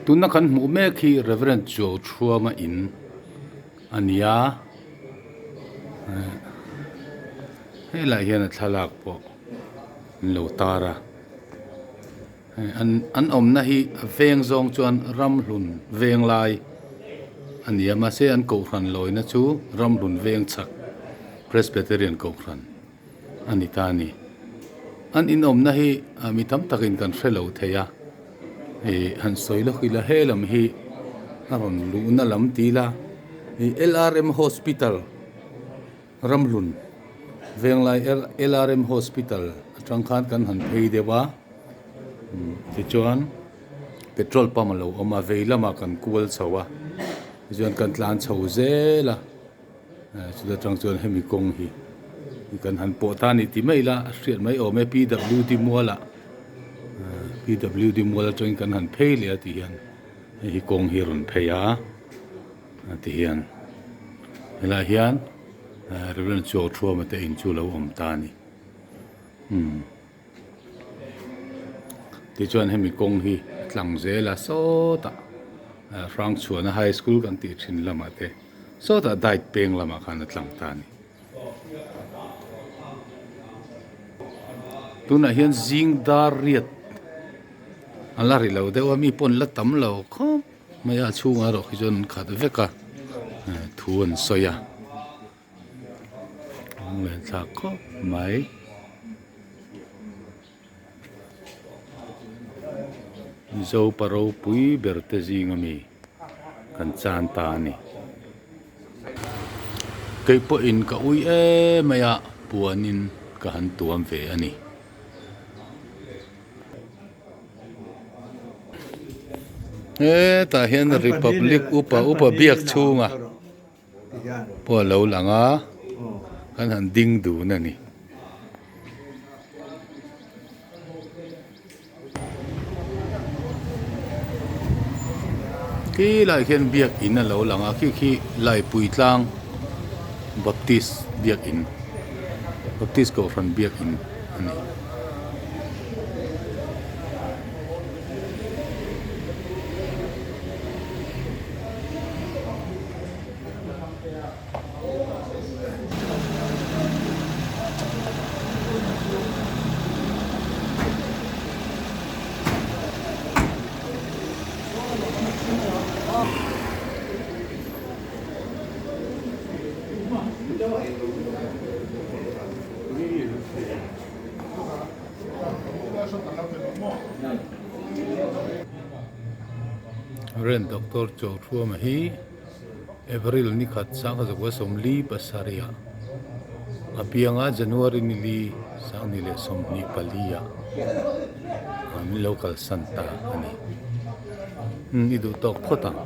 Tuna kan hmuh mek hi Reverend Chuauchhuama in a ni a, helaiah hian a thlalak pawh an lo tar a, an awmna hi a veng zawng chuan Ramhlun Venglai a ni a, mahse an kohhran lawina chu Ramhlun Vengchhak Presbyterian kohhran. a ni ta a ni. An inawmna hi mi tam takin kan hre lo thei a, ih han sawi lawk ila he lam hi a rawn luhna lam ti ila ih LRM Hospital Ramhlun Venglai LRM Hospital atang khan kan han phei deuh a tichuan petrol pump a lo awm a vei lamah kan kual chho a tichuan kan tlan chho zel a. Chuta tang chuan hemi kawng hi kan han pawh ta a ni tih mai ila a hriat mai awm e PWD mual ah PWD mual atangin kan han phei leh a ti hian hei hi kawng hi a rawn phei a ti hian helaiah hian Reverend Chuauṭhuama te in chu a lo awm ta a ni umm. Tichuan hemi kawng hi a tlang zel a sawtah Hrangchhuana High School kan tih thin lamah te sawtah diet peng lamah khan a tlang ta a ni. Tunah hian zing dar riat a la ri lo deuh a mi pawh an la tam lo khawp mai a a chhungah erawh khi chuan an khat vek a thu an sawi a. Lunglen thlak khawp mai. Mizo pa ropui ber te zing ami kan chan ta a ni. Kei pawhin ka ui em mai a puanin ka han tuam ve a ni. Hetah hian Republic upa upa biak chhunga. pawh a lo lang a kan han ding dun a ni. Khi lai khian biakin a lo lang a khi khi Laipui tlang Baptist biakin Baptist kohhran biakin a ni. Ren Doctor Chawlhruama hi April ni khat sangkhat 27 pasarih a pianga January ni li sangni leh 24 ah min lo kalsan ta a ni. I duh tawk phawt ang.